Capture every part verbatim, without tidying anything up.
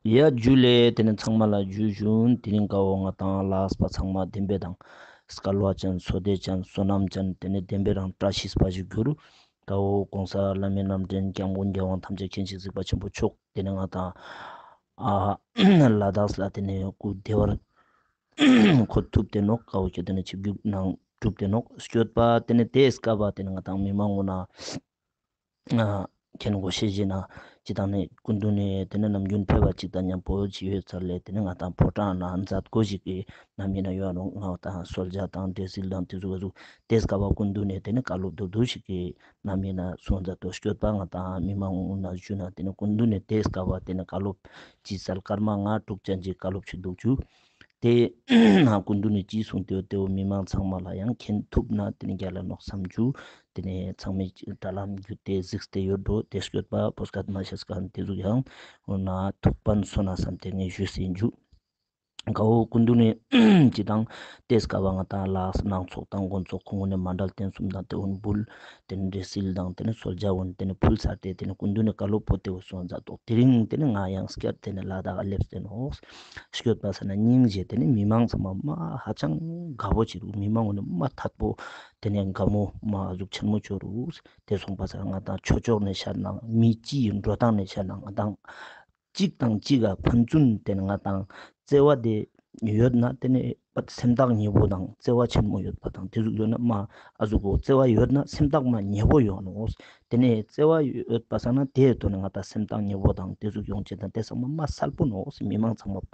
ཡ་ཇུ་ལེ། ཏེ་ནེ་ཚང་མ་ལ་ཇུ་ཞུན། དེ་རིང་ཀ་བོ་ང་དང་ལ་དྭགས་པ་ཚང་མ་བདེན་པའི་དང་སྐལ་བ་ཅན་བསོད་བདེ་ཅན་བསོད་ནམས་ཅན་ཏེ་ནེ་བདེན་པའི་རང་བཀྲ་ཤིས་པ་ཞིག་གྱུར། ཀ་བོ་གོང་ས་བླ་མའི་རྣམ་འདྲེན་སྐྱབས་མགོན་རྒྱལ་དབང་ཐམས་ཅད་མཁྱེན་ཅིང་གཟིགས་པ་ཆེན་པོ་མཆོག་ཏེ་ནེ་ང་དང་ཨ་ལ་དྭགས་ལ་ཏེ་ནེ་སྐུ་བདེ་བར་འཁོད་ཐུབ་ཏེ་ནོག། ཀ་བོ་ཁྱོད་ཏེ་ནེ་ཆིབས་བསྒྱུར་གནང་གྲུབ་ཏེ་ནོག། སྐྱོད་པ་ཏེ་ནེ་ཏེ་སྐབས་པ་ཏེ་ནེ་ང་དང་མི་མང་ངོ་ན་ཨ་མཁྱེན་དགོས་ཤེས་ཞིག་ན་སྤྱིར་བཏང་ནེ་སྐུ་མདུན་ནེ་ཏེ་ནེ་ནམ་རྒྱུན་ཕེབས་པ་ཅིག་དང་མཉམ་པོ་ཅིག་ཡོད་ཚར་ལེ། ཏེ་ནེ་ང་དང་ཕོ་བྲང་ནང་མཛད་སྒོ་ཞིག་གི་ནམ་ཡིན་ན་ཡོད་ནོག། ང་དང་གསོལ་ཇ་དང་འབྲས་སིལ་དང་ཏེ་ཟུག་ག་ཟུག་ཏེ་སྐབས་པ་སྐུ་མདུན་ནེ་ཏེ་ནེ་བཀའ་སློབ་མདོར་བསྡུས་ཤིག་གི་ནམ་ཡིན་ན་གསུང་མཛད་དོ། སྐྱོད་པ་ང་དང་མི་མང་ངོ་ན་ཞུ་ན་ཏེ་ནེ་སྐུ་མདུན་ནེ་ཏེ་སྐབས་པ་ཏེ་ནེ་བཀའ་སློབ་ཅི་སལ་སྐར་མ་ལྔ་དྲུག་ཅན་གྱི་བཀའ་སློབ་ཅིག་འདུག་ཅུ། ཏེ་ནེ་སྐུ་མདུན་ནེ་ཅི་གསུངས་ཏེ་ཡོད་ཏེ་བོ་མི་མང་ཚང་མ་ལ་ཡང་མཁྱེན་ཐུབ་ན་ཏེ་ནེ་རྒྱལ་ལ་ནོག་བསམ་ཅུ། ཏེ་ནེ་ཚང་མས་དྲ་ལམ་བརྒྱུད་དེ་གཟིགས་ཏེ་ཡོད་འགྲོ། ཏེ་སྐྱོད་པ་བོད་སྐད་མ་ཤེས་མཁན་ཏེ་ཟུག་ཡང་འོ་ན་ཐུགས་ཕན་སོང་ན་བསམ་སྟེ་ངས་ཞུས་ཟིན་ཅུ། ཀ་བོ་སྐུ་མདུན་ནེ་སྤྱིར་བཏང་ཏེ་སྐབས་པ་ང་དང་ལ་དྭགས་ནང་ཚོགས་དང་དགོན་ཚོགས་ཁོང་ངོ་ནེ་མཎྜལ་རྟེན་གསུམ་དང་ཏེ་བོ་འབུལ། ཏེ་ནེ་འབྲས་སིལ་དང་ཏེ་ནེ་གསོལ་ཇ་བོ་ཏེ་ནེ་ཕུལ་ཚར་ཏེ་ཏེ་ནེ་སྐུ་མདུན་ནེ་བཀའ་སློབ་པོ་ཏེ་བོ་གསུང་མཛད་དོ། དེ་རིང་ཏེ་ནེ་ང་ཡང་སྐྱར་ཏེ་ནེ་ལ་དྭགས་སླེབས་ཏེ་ནོག། སྐྱོད་པ་ས་ན་སྙིང་རྗེ་ཏེ་ནེ་མི་མང་ཚང་མ་མ་ཧ་ཅང་དགའ་བོ་ཅིག་རུག། མི་མང་ངོ་ནེ་མ་ཐད་པོ་ཏེ་ནེ་དགའ་མོ་མ་ཨ་ཟུག་ཆེན་མོ་ཅོ་རུག། ཏེ་སོང་པ་ས་ང་དང་ཆོས་ཕྱོགས་ནེ་ཤད་ན་མི་སྤྱིའི་འགྲོ་སྟངས་ནེ་ཤད་ན་ང་དང་གཅིག་དང་གཅིག་ག་ཕན་ཚུན་ཏེ་ནེ་ང་དང་བརྩེ་བ་དེ་ཡོད་ན་ཏེ་ནེ་སེམས་ཐག་ཉེ་བོ་དང་བརྩེ་བ་ཆེན་མོ་ཡོད་པ་དང་ཏེ་ཟུག་ཡོད་ན་མ་ཨ་ཟུག་གོ་བརྩེ་བ་ཡོད་ན་སེམས་ཐག་མ་ཉེ་བོ་ཡོང་ནོག། ཏེ་ནེ་བརྩེ་བ་ཡོད་པ་ས་ན་ཏེ་ཐོག་ནེ་ང་དང་སེམས་ཐག་ཉེ་བོ་དང་ཏེ་ཟུག་ཡོང་ཅེས་དང་ཏེ་ཚང་མ་མ་སལ་པོ་ནོག། མི་མང་ཚང་མ་པ་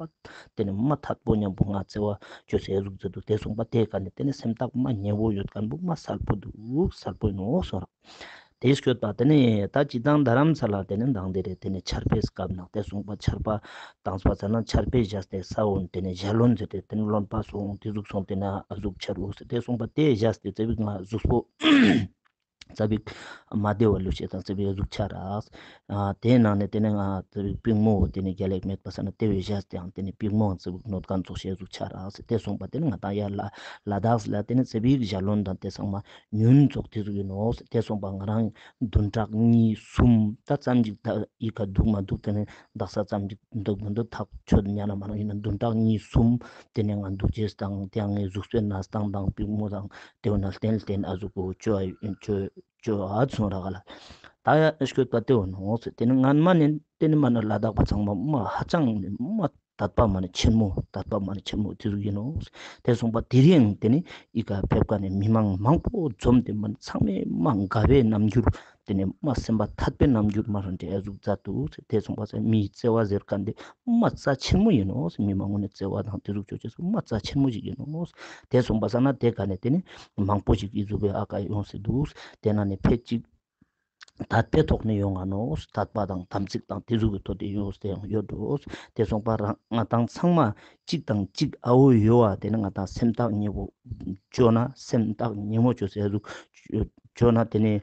ཏེ་ནེ་མ་ཐད་པོ་མཉམ་པོ་ང་བརྩེ་བ་ཅོས་ཏེ་ཨ་ཟུག་མཛད་དུག། ཏེ་སོང་པ་ཏེ་ཀ་ནེ་ཏེ་ནེ་སེམས་ཐག་མ་ཉེ་བོ་ཡོད་མཁན་པོ་མ་སལ་པོ་དུག། སལ་པོ་ནོག་སོང་ར། ཏེ་སྐྱོད་པ་ཏེ་ནེ་ད་སྤྱིར་བཏང་རྡ་རམ་ས་ལ་ཏེ་ནེ་མདང་དེ་རེ་ཏེ་ནེ་ཆར་པའི་སྐབས་ནང་ཏེ་སོང་པ་ཆར་པ་དང་སོང་པ་ས་ན་ཆར་པའི་བཞག་སྟེ་ས་འོན་ཏེ་ནེ་ཞལ་འོན་ཟེར་ཏེ་ཏེ་ནེ་རློན་པ་སོང་ཏེ་ཟུག་སོང་ཏེ་ནེ་ཨ་ཟུག་ཆར་འོ་ཟེར་ཏེ་སོང་པ་ཏེ་བཞག་སྟེ་ཙ་པིག་ང་གཟུགས་པོ་ཙ་པིག་མ་བདེ་བ་ལུས་ཤེས་དང་ཙ་པིག་ཨ་ཟུག་ཆ་རག། ཨ་ཏེ་ནང་ནེ་ཏེ་ནེ་ང་ཙ་པིག་པིག་མོ་ཏེ་ནེ་རྒྱལ་ལེགས་མེད་པ་ས་ན་ཏེ་བས་བཞག་སྟེ་ཡང་ཏེ་ནེ་པིག་མོ་ཙ་པིག་གནོད་མཁན་ཙོགས་ཤིག་ཨ་ཟུག་ཆ་རག་ཟེར་ཏེ་སོང་པ་ཏེ་ནེ་ང་དང་ཡར་ལ་ལ་དྭགས་ལ་ཏེ་ནེ་ཙ་པིག་ཞལ་འོན་དང་ཏེ་ཚང་མ་ཉུན་ཙོགས་ཏེ་ཟུག་ཡིན་ནོག། ཏེ་སོང་པ་ང་རང་བདུན་ཕྲག་གཉིས་གསུམ་ད་ཙམ་ཅིག་ད་ཡི་ག་དུག་མ་དུག་ཏེ་ནེ་དག་ས་ཙམ་ཅིག་དུག་མ་དུག་ཐག་ཆོད་ཉན་ན་མ་རང་ཡིན་ན་བདུན་ཕྲག་གཉིས་གསུམ་ཏེ་ནེ་ང་དུག་ཅེས་དང་ཏེ་ཡང་ངའི་གཟུགས་པོའི་གནས་སྟངས་དང་པིག་མོ་དང་ཏེ་བོ་ན་ལྟན་ལྟན་ཨ་ཟུག་གོ་ཅོ་ཨ་ཅོ་ཅོ་ཨ་སོང་རག་ལ། ད་ཡ་སྐྱོད་པ་ཏེ་བོ་ནོག་ཟེར་ཏེ་ནེ་སྔན་མ་ནེ་ཏེ་ནེ་མ་ནེ་ལ་དྭགས་པ་ཚང་མ་མ་ཧ་ཅང་ནེ་མ་དད་པ་མ་ནེ་ཆེན་མོ་དད་པ་མ་ནེ་ཆེན་མོ་ཏེ་ཟུག་ཡིན་ནོག། ཏེ་སོང་པ་དེ་རིང་ཏེ་ནེ་ཨི་ཀ་ཕེབས་ཀ་ནེ་མི་མང་མང་པོ་འཛོམས་ཏེ་མ་ཚང་མས་མ་དགའ་བའི་རྣམ་འགྱུར་ཏེ་ནེ་མ་སེམས་པ་ཐད་པའི་རྣམ་འགྱུར་མ་རང་ཏེ་ཨ་ཟུག་མཛད་དུག་ཟེར། ཏེ་སོང་པ་ས་མིའི་བརྩེ་བ་ཟེར་མཁན་ཏེ་མ་རྩ་ཆེན་མོ་ཡིན་ནོག། མི་མང་ངོ་ནེ་བརྩེ་བ་དང་ཏེ་ཟུག་ཅོ་ཅེས་སུ་མ་རྩ་ཆེན་མོ་ཞིག་ཡིན་ནོག། ཏེ་སོང་པ་ས་ན་ཏེ་ཀ་ནེ་ཏེ་ནེ་མང་པོ་ཞིག་ཨི་ཟུག་གི་ཨ་ཀ་ཡོང་སེ་དུག། ཏེ་ན་ནེ་ཕེ་ཅིག་དད་པའི་ཐོག་ནེ་ཡོང་ང་ནོག། དད་པ་དང་དམ་ཚིག་དང་ཏེ་ཟུག་གི་ཐོག་ཏེ་ཡོང་སྟེ་ཡང་ཡོད་འགྲོ། ཏེ་སོང་པ་རང་ང་དང་ཚང་མ་གཅིག་དང་གཅིག་ཨ་བོ་ཡོད་པ་ཏེ་ནེ་ང་དང་སེམས་ཐག་ཉེ་བོ་ཅོ་ན་སེམས་ཐག་ཉེ་མོ་ཅོ་སེ་ཨ་ཟུག་ཅོ་ན་ཏེ་ནེ་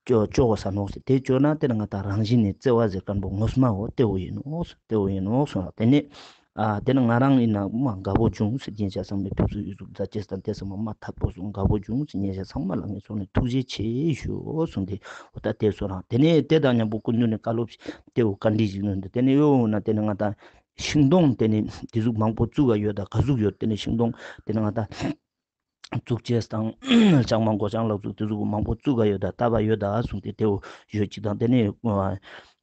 ཅོ་ཅོ་གོས་ས་ནོག་ཟེར། ཏེ་ཅོ་ན་ཏེ་ནེ་ང་དང་རང་བཞིན་ནེ་བརྩེ་བ་ཟེར་མཁན་པོ་ངོ་མ་བོ་ཏེ་བོ་ཡིན་ནོག། ཏེ་བོ་ཡིན་ནོག་སོང་། ཏེ་ནེ་ཨ་ཏེ་ནེ་ང་རང་ཡིན་ན་མ་དགའ་བོ་བྱུང་ཟེར། རྒྱན་ཆ་ཚང་མས་ཕེབས་བསུ་ཨི་ཟུག་མཛད་ཅེས་དང་ཏེ་ཚང་མ་མ་ཐད་པོ་སོང་དགའ་བོ་བྱུང་ཟེར། རྒྱན་ཆ་ཚང་མ་ལ་ངས་སོང་ནེ་ཐུགས་རྗེ་ཆེ་ཞུ་སོང་། ཏེ་འོ་ད་ཏེ་སོང་རང་ཏེ་ནེ་ཏེ་དང་མཉམ་པོ་སྐུ་མདུན་ནེ་བཀའ་སློབ་ཏེ་བོ་བཀའ་འདྲི་ཞིག་གནང་འདུག། ཏེ་ནེ་ཡོད་ན་ཏེ་ནེ་ང་དང་ཤིང་སྡོང་ཏེ་ནེ་ཏེ་ཟུག་མང་པོ་བཙུགས་ག་ཡོད་ད་ག་ཟུག་ཡོད། ཏེ་ནེ་ཤིང་སྡོང་ཏེ་ནེ་ང་དང་བཙུགས་ཅེས་དང་ལྕང་མ་མགོ་ལྕང་ལག་བཙུགས་ཏེ་ཟུག་མང་པོ་བཙུགས་ག་ཡོད་ད་བཏབ་པ་ཡོད་ད་གསུངས་ཏེ་ཏེ་བོ་ཡོད་ཅིག་དང་ཏེ་ནེ་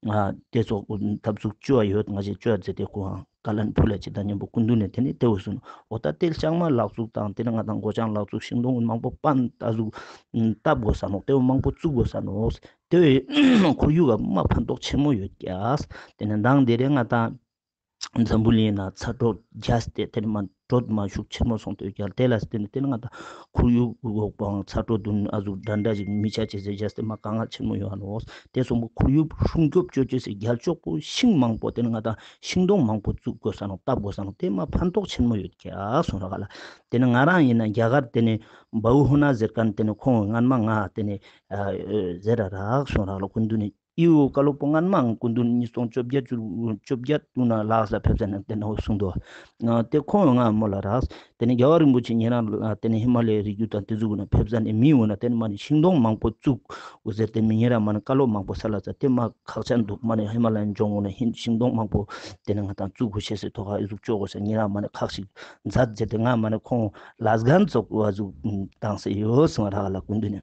ཨ་ཏེ་ཚོ་འཐབ་རྩོད་ཅོ་བ་ཡོད་ང་ཞེས་ཅོ་བ་ཟེར་ཏེ་ཁོང་བཀའ་ལན་ཕུལ་ལ་ཅིག་དང་མཉམ་པོ་སྐུ་མདུན་ནེ་ཏེ་ནེ་ཏེ་བོ་གསུངས། འོ་ད་ཏེ་ལྕང་མ་ལག་བཙུགས་དང་ཏེ་ནེ་ང་དང་མགོ་ལྕང་ལག་བཙུགས་ཤིང་སྡོང་མང་པོ་པན་ཨ་ཟུག་བཏབ་དགོས་ས་ནོག། ཏེ་བོ་མང་པོ་བཙུགས་དགོས་ས་ནོག། ཏེ་བོ་ཁོར་ཡུག་ག་མ་ཕན་ཐོགས་ཆེན་མོ་ཡོད་ཀྱག། ཏེ་ནེ་མདང་དེ་རིང་ང་དང་འཛམ་བུ་གླིང་ན་ཚ་དྲོད་རྒྱས་ཏེ་ཏེ་ནེ་མ་དྲོད་མ་ཤུགས་ཆེན་མོ་སོང་སྟེ་རྒྱལ་ཏེ་ལ་ཏེ་ནེ་ཏེ་ནེ་ང་དང་ཁོར་ཡུག་འོག་པའང་ཚ་དྲོད་དུན་ཨ་ཟུག་འདྲ་འདྲ་ཞིག་མི་ཆ་ཅེས་སེ་རྒྱས་ཏེ་མ་དཀའ་ངལ་ཆེན་མོ་ཡོང་ང་ནོག། ཏེ་སོང་པ་ཁོར་ཡུག་སྲུང་སྐྱོབ་ཅོ་ཅེས་སེ་རྒྱལ་ཕྱོགས་པོ་ཤིང་མང་པོ་ཏེ་ནེ་ང་དང་ཤིང་སྡོང་མང་པོ་བཙུགས་དགོས་ས་ནོག། བཏབ་དགོས་ས་ནོག། ཏེ་མ་ཕན་ཐོགས་ཆེན་མོ་ཡོད་ཀྱག་སོང་རག་ལ། ཏེ་ནེ་ང་རང་ཡིན་ན་རྒྱ་གར་ཏེ་ནེ་བའུ་ཧོ་ན་ཟེར་མཁན་ཏེ་ནེ་ཁོང་སྔན་མ་ང་ཏེ་ནེ་ཨ་ཟེར་ར་རག་སོང་རག་ལ། སྐུ་མདུན་ནེ་ ཨི་བོ་བཀའ་སློབ་པོ་སྔན་མ་ཀུན་འདུས་ཉིས་སྟོང་བཅོ་བརྒྱད་ཅུ་བཅོ་བརྒྱད་ཏུ་ན་ལགས་ལ་ཕེབས་ཟ་ན་དེ་ན་འོ་གསུངས་འདུག། ཏེ་ཁོང་ང་མོལ་ལ་རགས། ཏེ་ནེ་རྒྱལ་བ་རིན་པོ་ཆེ་ཉེ་རང་ལ་ཏེ་ནེ་ཧི་མ་ལའི་རི་རྒྱུད་དང་ཏེ་ཟུག་ན་ཕེབས་ཟ་ནེ་མི་འོ་ན་ཏེ་ནེ་མ་ནེ་ཤིང་སྡོང་མང་པོ་བཙུགས་འོ་ཟེར་ཏེ་མི་ཉེ་རང་མ་ནེ་བཀའ་སློབ་མང་པོ་སལ་ལ་ཙ་ཏེ་མ་ཁག་ཅན་འདུག། མ་ནེ་ཧི་མ་ལ་ཡའི་ལྗོངས་འོ་ན་ཧིན་ཤིང་སྡོང་མང་པོ་ཏེ་ནེ་ང་དང་བཙུགས་དགོས་ཤེས་སི་ཐོག་ཁ་ཨི་ཟུག་ཅོ་དགོས་ཤེས་ཉེ་རང་མ་ནེ་ཁག་ཅིག་མཛད་ཟེར་ཏེ་ང་མ་ནེ་ཁོང་ལས་འགན་ཙོགས་བ་ཟུག་བཏང་སེ་ཡོད་གསུངས་རག་ལ་ཀུན་འདུས་ནེ།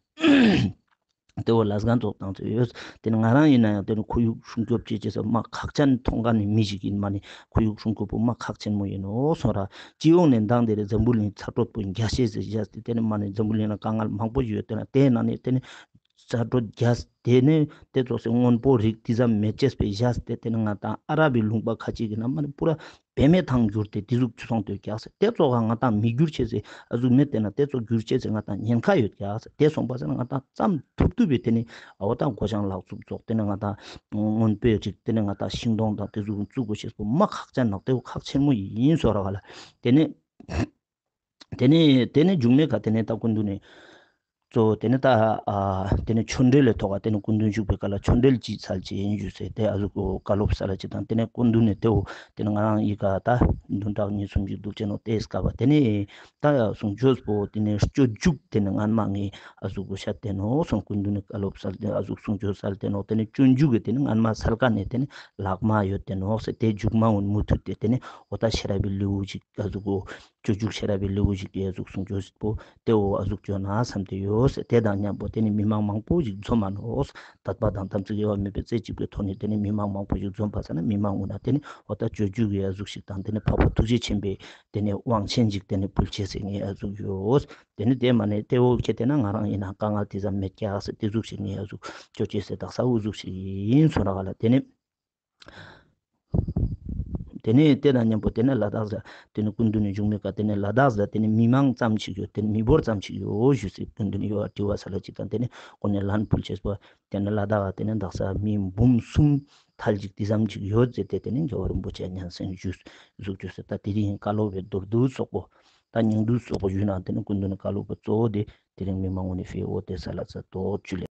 ཏེ་བོ་ལས་འགན་ཙོགས་བཏང་སེ་ཡོད། ཏེ་ནེ་ང་རང་ཨིན་ན་ཡང་ཏེ་ནེ་ཁོར་ཡུག་སྲུང་སྐྱོབ་ཅེས་ཅེས་སི་མ་ཁག་ཅན་མཐོང་ཁན་ནི་མི་ཞིག་ཨིན། མ་ནེ་ཁོར་ཡུག་སྲུང་སྐྱོབ་པོ་མ་ཁག་ཆེན་མོ་ཨིན་ནོག་གསུངས་རག། སྤྱི་ཡོངས་ནེ་མདང་དེ་རེ་འཛམ་བུ་གླིང་ཚ་དྲོད་པོ་རྒྱས་ཤེས་སི་བཞག་སྟེ་ཏེ་ནེ་མ་ནེ་འཛམ་བུ་གླིང་ན་དཀའ་ངལ་མང་པོ་ཡོད་ཏེ་ན་ཏེ་ནང་ནེ་ཏེ་ནེ་ཚ་དྲོད་རྒྱས་ཏེ་ནེ་ཏེ་ཙོགས་སི་སྔོན་པོ་རིགས་ཏེ་ཙམ་མེད་ཅེས་པའི་བཞག་སྟེ་ཏེ་ནེ་ང་དང་ཨ་ར་བི་ལུང་པ་ཁ་ཅིག་གི་ནང་མ་ནེ་པུ་ར་བེ་མེད་ཐང་གྱུར་ཏེ་ཏེ་ཟུག་ཆུ་སོང་ཏེ་ཡོད་ཀྱག་ཟེར། ཏེ་ཙོགས་ང་དང་མི་འགྱུར་ཅེས་སི་ཨ་ཟུག་མེད་ཏེ་ན་ཏེ་ཙོགས་འགྱུར་ཅེས་སི་ང་དང་ཉེན་ཁ་ཡོད་ཀྱག་ཟེར། ཏེ་སོང་པ་ཟེར་ན་ང་དང་ཙམ་ཐུབ་ཐུབ་པའི་ཏེ་ནེ་འོ་ད་སྒོ་བྱང་ལག་བཙུགས་ཙོགས་ཏེ་ནེ་ང་དང་སྔོན་པོའི་རིགས་ཏེ་ནེ་ང་དང་ཤིང་སྡོང་དང་ཏེ་ཟུག་བཙུགས་དགོས་ཤེས་པོ་མ་ཁག་ཅན་ནོག། ཏེ་བོ་ཁག་ཆེན་མོ་ཨིན་གསུངས་རག་ལ། ཏེ་ནེ་ཏེ་ནེ་ཏེ་ནེ་མཇུག་མའི་ཀ་ཏེ་ནེ་ད་ཀུན་འདུས་ནེ་གཙོ་བོ་ཏེ་ནེ་ད་ཨ་ཏེ་ནེ་ཆོ་འཕྲུལ་ལི་ཐོག་ཀ་ཏེ་ནེ་ཀུན་འདུས་བཞུགས་པའི་ཀ་ལ་ཆོ་འཕྲུལ་ཅི་སལ་ཅེས་ཨིན་ཞུས་སེ་ཏེ་ཨ་ཟུག་བཀའ་སློབ་སལ་ཅེས་དང་ཏེ་ནེ་ཀུན་འདུས་ནེ་ཏེ་བོ་ཏེ་ནེ་ང་རང་ཨི་ཀ་ད་བདུན་ཕྲག་གཉིས་གསུམ་ཅིག་འདུག་ཅེས་ནོག། ཏེ་སྐབས་པ་ཏེ་ནེ་ད་གསུང་ཆོས་པོ་ཏེ་ནེ་སྤྱོད་འཇུག་ཏེ་ནེ་སྔན་མ་ངས་ཨ་ཟུག་གོ་ཤད་དེ་ནོག་སོང་། ཀུན་འདུས་ནེ་བཀའ་སློབ་སལ་ཏེ་ཨ་ཟུག་གསུང་ཆོས་སལ་ཏེ་ནོག། ཏེ་ནེ་སྤྱོད་འཇུག་གི་ཏེ་ནེ་སྔན་མ་སལ་ཀ་ནེ་ཏེ་ནེ་ལྷག་མ་ཡོད་དེ་ནོག་ཟེར། ཏེ་མཇུག་མ་འོ་མུ་མཐུད་དེ་ཏེ་ནེ་འོ་ད་ཤེས་རབ་བི་ལེའུ་ཞིག་ཨ་ཟུག་གོ་སྤྱོད་འཇུག་ཤེས་རབ་བི་ལེའུ་ཞིག་ཨ་ཟུག་གསུང་ཆོས་པོ་ཏེ་འོ་ཨ་ཟུག་ཅོ་ན་སམ་ཏེ་ཡོད་ཟེར། ཏེ་དང་ཉམ་པོ་ཏེ་ནེ་མི་མང་མང་པོ་ཞིག་འཛོམས་མ་ནོག། དད་པ་དང་དམ་ཚིག་དབྱེ་བ་མེད་པའི་རྩེ་གཅིག་པའི་ཐོག་ནེ་ཏེ་ནེ་མི་མང་མང་པོ་ཞིག་འཛོམས་པ་ཟེར་ན་མི་མང་འོ་ན་ཏེ་ནེ་འོ་ད་སྤྱོད་འཇུག་གི་ཨ་ཟུག་ཞིག་དང་ཏེ་ནེ་འཕགས་པ་ཐུགས་རྗེ་ཆེན་པོའི་ཏེ་ནེ་དབང་ཆེན་ཞིག་ཏེ་ནེ་ཕུལ་ཅེས་སི་ངས་ཨ་ཟུག་ཡོད། ཏེ་ནེ་ཏེ་མ་ནེ་ཏེ་བོ་ཁྱེད་ཏེ་ན་ང་རང་ཨིན་ན་དཀའ་ངལ་ཏེ་ཙམ་མེད་ཀྱག་ཟེར། ཏེ་ཟུག་ཞིག་ངས་ཨ་ཟུག་ཅོ་ཅེས་སི་དག་ས་འོ་ཟུག་ཞིག་ཨིན་གསུངས་རག་ལ། ཏེ་ནེ་ཏེ་ནེ་ཏེ་དང་ཉམ་པོ་ཏེ་ནེ་ལ་དྭགས་ཟེར་ཏེ་ནེ་ཀུན་འདུས་ནེ་བཞུགས་མི་ཀ་ཏེ་ནེ་ལ་དྭགས་ཟེར་ཏེ་ནེ་མི་མང་ཙམ་ཞིག་ཡོད། ཏེ་ནེ་མི་འབོར་ཙམ་ཞིག་ཡོད་ཞུས་སེ་ཀུན་འདུས་ནེ་ཡོད་དྲི་བ་སལ་ཅེས་དང་ཏེ་ནེ་ཁོང་ནེ་ལན་ཕུལ་ཅེས་པོ་ཏེ་ནེ་ལ་དྭགས་ཏེ་ནེ་དག་ས་མི་འབུམ་གསུམ་ཐལ་ཅིག་ཏེ་ཙམ་ཅིག་ཡོད་ཟེར་ཏེ་ཏེ་ནེ་རྒྱལ་བ་རིན་པོ་ཆེ་སྙན་སེང་ཞུས་ཟུག་ཅོས་སེ་ད་དེ་རིང་བཀའ་སློབ་པའི་མདོར་བསྡུས་སོག་པོ་ད་སྙིང་བསྡུས་སོག་པོ་ཞུས་ན་ཏེ་ནེ་ཀུན་འདུས་ནེ་བཀའ་སློབ་པོ་གཙོ་བོ་དེ་དེ་རིང་མི་མང་ངོ་ནེ་ཕེ་འོ་ཏེ་ས་ལ་ས་ཏོག་ཅུ་ལེ།